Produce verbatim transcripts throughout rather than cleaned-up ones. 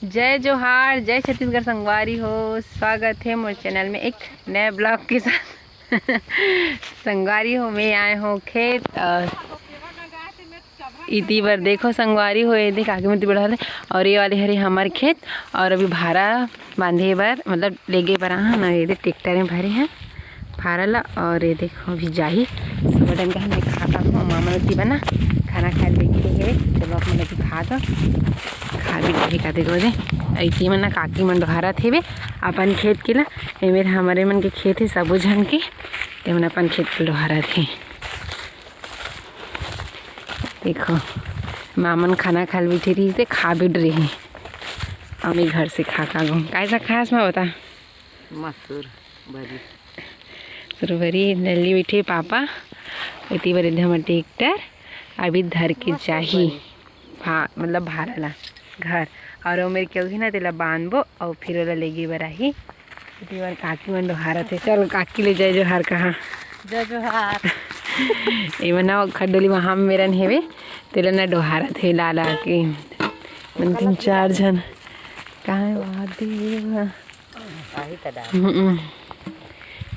जय जोहार, जय छत्तीसगढ़ संगवारी हो, स्वागत हे मोर चैनल में एक नए ब्लॉग के साथ। संगवारी हो, मैं आए हों खेत और इति बर देखो संगवारी हो, ये देख आगे में बढ़ा रहे और ये वाले हरे हमर खेत और अभी भारा बांधे बर, मतलब लेगे बर आहा ना, ये देख ट्रैक्टर में भरे हैं भारा ला। और ये देखो अभी जाही सुबह टाइम का हमने खा खा को मामा लोग बना खाना खा लेके है। चलो अपने लोग खा दो, खा भी कभी का देखो दे। ऐसी मन ना काकी मन डोहारा थे बे अपन खेत के ला। ये मेरे हमारे मन के खेत है सबो झन के, ते मन अपन खेत के डोहारा थे। देखो मामन खाना खाल बैठे रही से खा भी रही। अमी घर से खा खा गो काय सा खास में बता। मसूर बरी। सुरबरी नल्ली बैठे पापा। इति बर इधर हमर ट्रैक्टर अभी धर के जाही। भा मतलब भारा ला घर और ओमेर के होही ना तेला बांधबो और फिर ओला लेगे बर आही। इति बर काकी मन डोहारत हे। चल काकी ले जय जोहार कहा। जय जोहार। एमन ना खड्डोली में हम मेरन हेवे, तेला ना डोहारत हे ला ला के। मन तीन चार झन कहाँ हे वहाँ देव। आही त डाल। हम्म।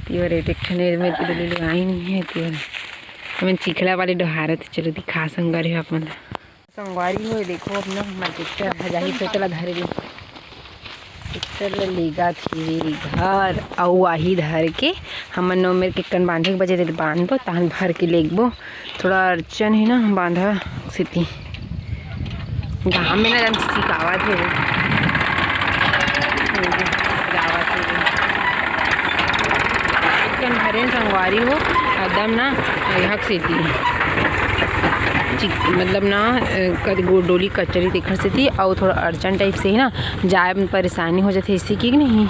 तिवर एक ठने में तो डोली लो आई नहीं है तिवर। हमें चिखला वाले डोहारत हे। चलो दिखा संगवारी हो आप मन ला। संगवारी हो देखो अपना मार्केट से जाही से चला धरे भी। ट्रैक्टर ले लेगा थे घर अउ आही धर के। हमन नौ मेर के कन बांधे के बजे ले बांधबो, तहन भर के लेगबो। थोड़ा अड़चन है ना बांधा सेती। घाम में ना एकदम चिचिकावत हे। जावत हे। एक कन भरे संगवारी हो, एकदम ना यहाँ सेती। चिक-, मतलब ना, अ, कद गो-, डोली कचरी तेखर सेती, अउ थोड़ा अड़चन टाइप से ही ना, जाए में परेशानी हो जाथे, इसी की नहीं,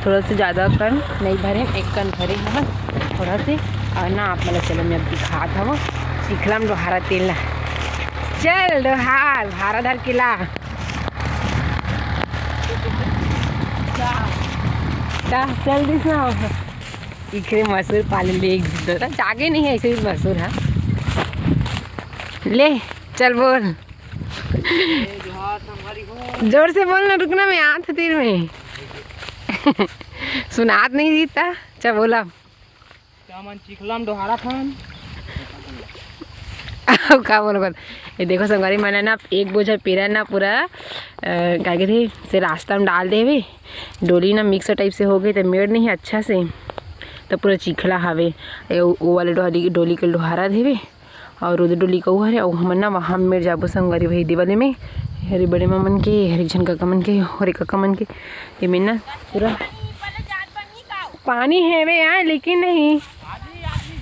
थोड़ा सा ज़्यादा कन नहीं भरे, एक कन भरे हवस थोड़ा से। और ना आप मतलब चलो मैं अब दिखात हवो, चिखला में डोहारा तेल ला। चल डोहार, भारा धर के ला। ता, चल दिस ना। इखरे मसूर पाले ले एक दो, जागे नहीं है ऐसे भी मसूर है। ले, चल बोल। जोर से बोल ना, रुकना मैं आत तीर में। सुनात नहीं जीता। चल बोला। का मन चिखला में डोहारा थन। अब का बोलबो? ये देखो संगवारी, मैंने ना एक बोझा पेरा ना पूरा, अ, का कहते से रास्ता में डाल देवे। डोली ना मिक्स टाइप से हो गई, तो मेड़ नहीं अच्छा से, तो पूरा चिखला हवे। ये वो वाले डोली, डोली के डोहारा देवे। और उधर डोली का हरे, और हमन ना वहाँ मेर जाबो संगवारी भाई दिवाली में। हरे बड़े मामन के, हरे झन काका मन के, हरे काका मन के, ये में ना पूरा पानी हेवे आए, लेकिन नहीं,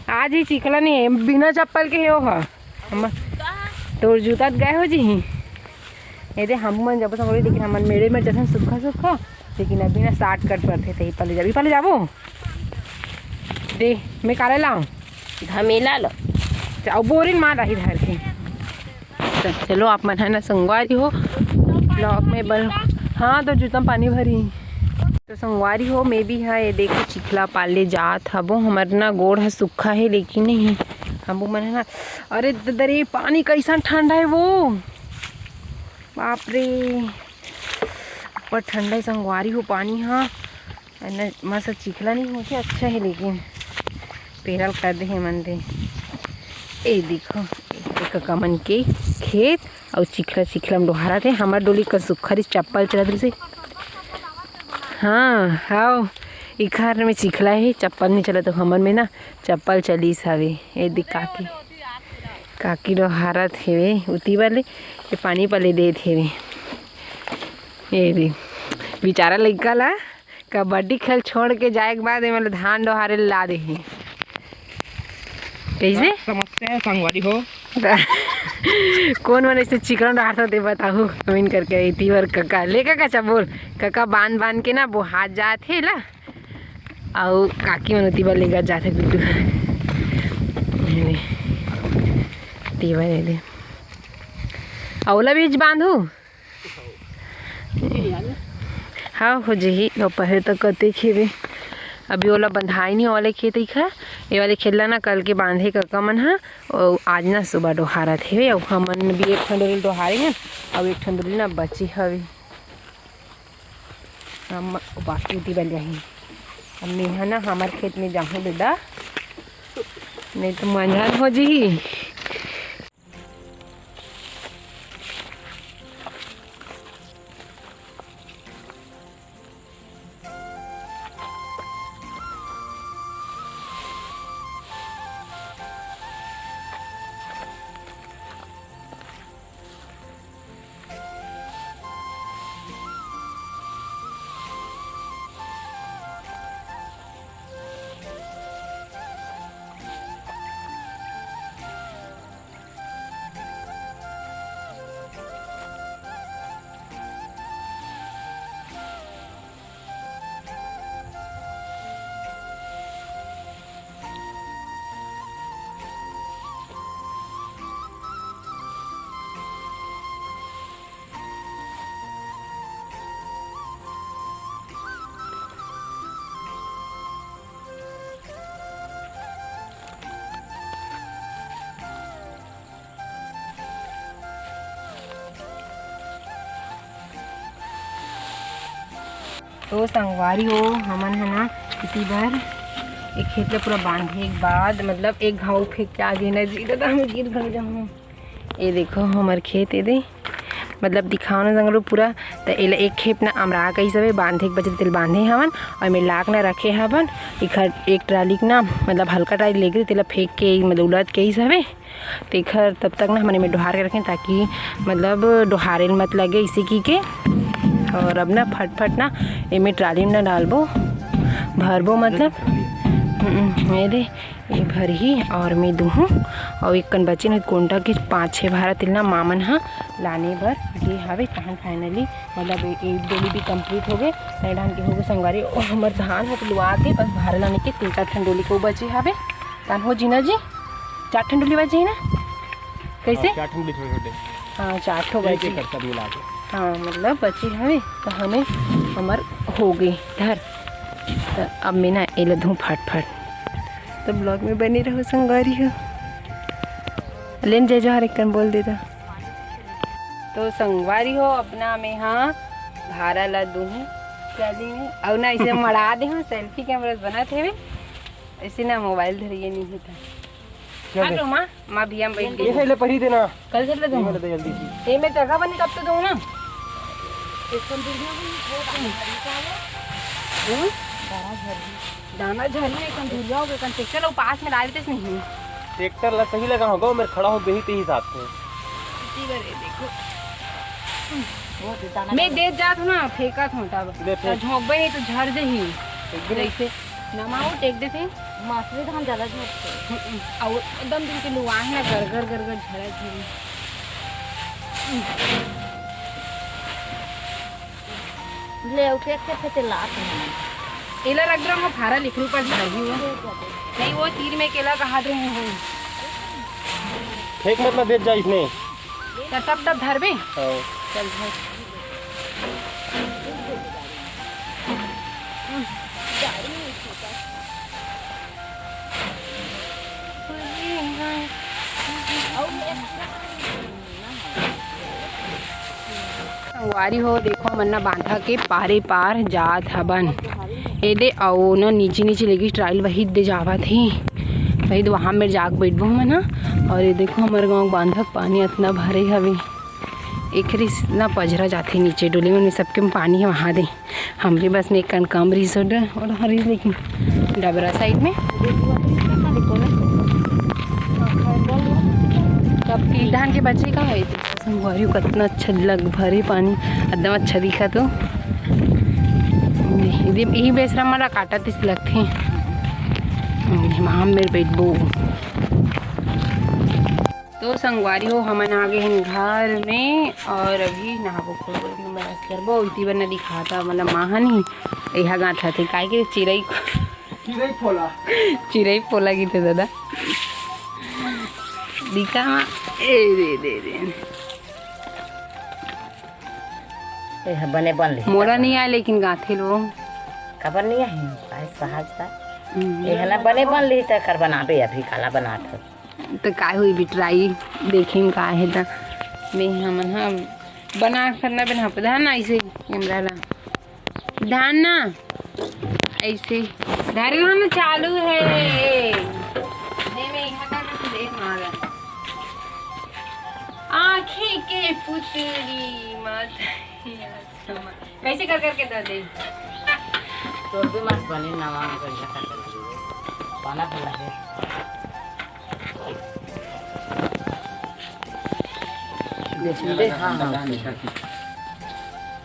आज ही चिखला नहीं है, बिना चप्पल के हे ओहा। हम तोर जूता त गए हो जी। ये दे हम मन जब संगवारी, लेकिन हमन मेड़े में जैसे सुखा सुखा, लेकिन अभी ना साठ कट पड़थे, तही पले जाबी, पले जाबो। दे, मैं काले लाऊं? घमेला लो। जाओ, बोरिन मार रही धर के। तो चलो, आप मन है ना संगवारी हो, ब्लॉग में बल, हाँ, तो जूता पानी भरी। तो संगवारी हो, मैं भी हाँ, ये देखो, चिखला पाले जात हबो। हमर ना गोड़ ह सुखा है, लेकिन नहीं, हम मन है ना, अरे ददरे, पानी कैसन ठंडा है वो, बाप रे, ऊपर ठंडा है संगवारी हो पानी। हाँ, मस्त चिखला नहीं होते, अच्छा है, लेकिन पेरल कर दे हे मन दे। ए देखो, एक कमन के खेत अउ चिखला, चिखला में डोहारा थे। हमर डोली का सुखरी चप्पल चला दिल से। हाँ, हाओ, इखर में चिखला है, चप्पल नहीं चला, तो हमर में ना चप्पल चलीस हवे। ए देख काकी, काकी डोहारत हेवे, उती वाले ये पानी पले देत हेवे। ये दे, बेचारा लइका ला कबड्डी खेल छोड़ के जाए के बाद एमन ला धान डोहारे ला दे हे। कैसे? समझते हैं संगवारी हो। कौन मन ऐसे चिकन डालता दे बताहू, कमेंट करके। इति बर कका, ले कका, अच्छा बोल। कका बांध बांध के ना बोहात जात हे ला। अउ काकी मन उती बर लेगा जात हे गुड्डू। ये दे। तीवर ये दे। अउ ओला बीच बांधू। हाँ, हो जही, दोपहर तक कते खेबे। अभी ओला बंधाई नहीं, वाले खेत ही खा, ये वाले खेत ला ना कल के बांधे कका मन हा, अउ आज ना सुबह डोहारत हेवे, अउ हमन भी एक ठन डोली डोहारे हन, अउ एक ठन डोली ना बची हवे। हम बाकी उती बन जाही। अब मेहा ना हमर खेत में जाहूँ ददा, नहीं तो मंझान हो जही। तो संगवारी हो, हमन ह ना इति बर एक खेत ल पूरा बांधे के बाद, मतलब एक घाव फेंक के आगे ना जी, दादा, हम गिर घल जाऊँ। ये देखो हमर खेत, ये दे, मतलब दिखाओ ना संगवारी पूरा। त एला एक खेप ना अमरा कहिस हवे, बांधे के बचत तेल बांधे हवन, और एमे लाक ना रखे हवन। एखर एक ट्राली के ना, मतलब हल्का ट्राली लेके तेला फेंक के, मतलब उलद के ही हवे। तेखर तब तक ना हमन एमे डोहार के रखें, ताकि मतलब डोहारे ल मत लगे, इसे की के। और अब ना फटफट ना एमे ट्राली में ना डालबो, भरबो मतलब। हम्म, ये दे, ये भरही और मैं दूहूँ। और एक कन बचे न कोंटा के पाँच छः भारा तिलना मामन ह लाने बर गे हवे। तहन finally मतलब ए-, एक डोली भी complete हो गए, नए धान के हो गए संगवारी। और हमर धान ह तो लुआ के बस भारा लाने के तीन चार ठन डोली को बचे हवे। तहन हो जीना जी, चार ठन डोली बचे ही ना, कैसे? हाँ, चार ठन डोली छोटे छोटे। हाँ, चार ठो एक बचे। एक सब मिला के। हाँ, मतलब बचे हवे तो हमें हमर हो गए धर। तो अब मैं ना एला धूँ फटफट। तो vlog में बने रहो संगवारी हो। लेन जय जोहार एक कन बोल देता। तो संगवारी हो, अपना में हाँ भारा ला दूहूँ ट्राली में, और ना इसे मड़ा दे हूँ, selfie camera बना थे। ऐसे ना mobile धरिए नहीं होता। चल हाँ दे। तो माँ, माँ भैया में बैठ गई। ये ले परी देना। कल चल ये दे। वाला दे जल्दी से। ये मैं जगह बनी तब तो दूँ ना। हम्म? दाना झरी, एक कन धुरिया हो गए, कन ट्रैक्टर ला पास में डाल देते नहीं। ट्रैक्टर ला सही लगा होगा, मेरे खड़ा हो गई तेही साथ में। इसी बार ये देखो। वो दे दाना मैं झरी। दे जात हूँ ना, फेंकत हूँ तब। दे फेंक। झोंकबे नहीं तो झर जही। एकदम। जैसे नमाओ टेक देते। मसूरी धान ज्यादा झरते। हम्म, और एकदम दिन के लुआ है ना, गरगर गरगर झरा झरी। ले, उठे के फेंके लात नहीं। एला रख दो, हम फारा लिखरू पर झरही हो। नहीं, वो तीर में केला कहा दे हैं। फेंक मत ना, देत जा इसने। तो तब तब धरबे। हाँ। चल धर। संगवारी हो, देखो, हमन ना बांधा के पारे पार जात हबन। ए दे, अउ ना नीचे नीचे लेके ट्रायल वही दे जावत हे। वही दे वहाँ मेर जाके बैठबो हमन ह। और ये देखो, हमर गाँव बांधा के पानी अतना भरे हवे, एकरे से ना पझरा जाथे नीचे डोली मन में, सबके में पानी है वहाँ दे। हमरे बस में एक कन कम रिसोर्ट और हरी, लेकिन डबरा साइड में। कब की धान के बचे का है? संगवारी हो, कतना अच्छा लग भरे पानी, एकदम अच्छा दिखा तो। यही बेसरा मला काटा तिस लगथे। हम मेर बैठबो। तो संगवारी हो, हमन आ गए हैं घर में और अभी नहाबो खोलबो, एकदम brush करबो। इति बर न दिखाता, मतलब माहन ही एहा गांठ हथे, काहे के चिरई, चिरई फोला। चिरई फोला की थे दादा। दिखा मा, ए दे दे दे। ए ह बने बन लिही मोला तब। नहीं आए लेकिन गांठे लो। काबर नहीं आए? आए सहज था। हम्म। ए ह ना बने बन लिही त कर बनाबे, अभी काला बनात हो। तो काय हुई बिटराई, देखें का है त। मैं हमन ह बना करना बना पता ना इसे कैमरा ला। धान ना ऐसे धारी हम चालू है। दे मैं यहाँ कर कुछ देख मारा। आँखी के पुतली माता। कैसे कर करके दे दे। तोर भी मस्त बने नवा में बढ़िया कर दे। पाना पड़ा है। दे, हाँ, हाँ।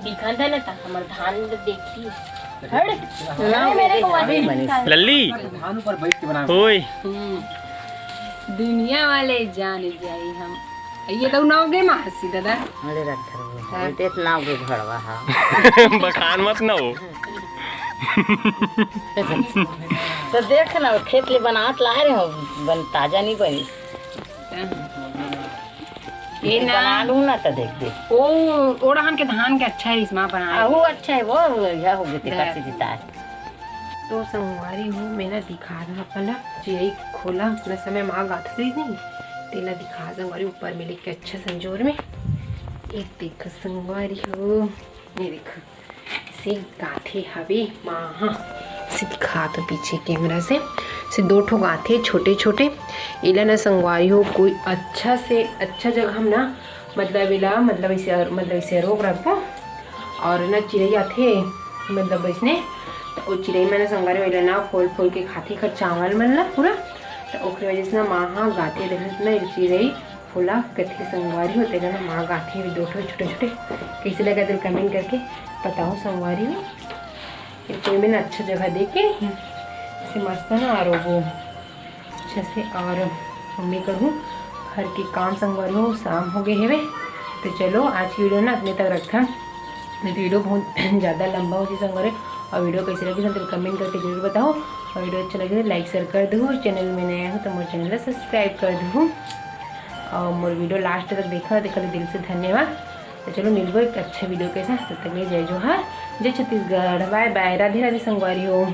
दिखा दे ना, त हमर धान ल देखी। हट। ना, मेरे को अभी बनी। लल्ली। धान ऊपर बैठ के बना। ओए। हम्म। दुनिया वाले जान जाई हम। ये तो नाव गे मासी दादा। अरे रख धर वो। हाँ। ये तो नाव गे घड़वा हा। बखान मत ना हो। तो देख ना, खेत ले बनात ला रहे हो, बन ताजा नहीं बनी। ये ना। बना लूँ ना तो देख दे। ओ, ओड़हन के धान के अच्छा है, इसमा बना। आहू अच्छा है वो, यह हो गए तेकर से जीता है। तो संगवारी हो, मैं ना दिखा रहा अपन ला चिरई खोला, अपना समय माँ गाथत रही नहीं, तेला दिखा संगवारी ऊपर में लेके अच्छा संजोर में। एक देख संगवारी हो, ये देखो, से गाथे हवे माँ, से दिखा तो पीछे कैमरा से, से दो ठो गाथे छोटे छोटे। एला ना संगवारी हो, कोई अच्छा से अच्छा जगह हम ना, मतलब एला, मतलब इसे, मतलब इसे रोक रखबो और ना चिरई आथे, मतलब इसने, तो वो चिरई मन ना संगवारी हो, एला ना फोल फोल के खाथे कर चावल मन ला पूरा, तो ओकरे वजह से ना माँ हा गाथे, देखत ना चिरई फोला कथे संगवारी हो, तेला ना माँ गाथे भी दो ठो छोटे छोटे। कैसे लगा तेरे कमेंट करके बताओ संगवारी हो। ये कोई में ना अच्छा जगह देख के इसे मस्त ना आरोबो अच्छा से। और मम्मी करूँ घर के काम संगवारी हो, शाम हो गए हेवे। तो चलो आज की वीडियो ना अपने तक रखा, नहीं तो वीडियो बहुत ज़्यादा लंबा हो जाए संगवारी। और वीडियो कैसे लगी तो कमेंट करके जरूर बताओ। और वीडियो अच्छा लगे तो लाइक शेयर कर दो, चैनल में नया हो तो मोर चैनल सब्सक्राइब कर दो। और मोर वीडियो लास्ट तक देखा, देखा तो दिल से धन्यवाद। तो चलो मिलबो एक अच्छा वीडियो के साथ, तब तक के लिए जय जोहार, जय छत्तीसगढ़, बाय बाय, राधे राधे संगवारी हो।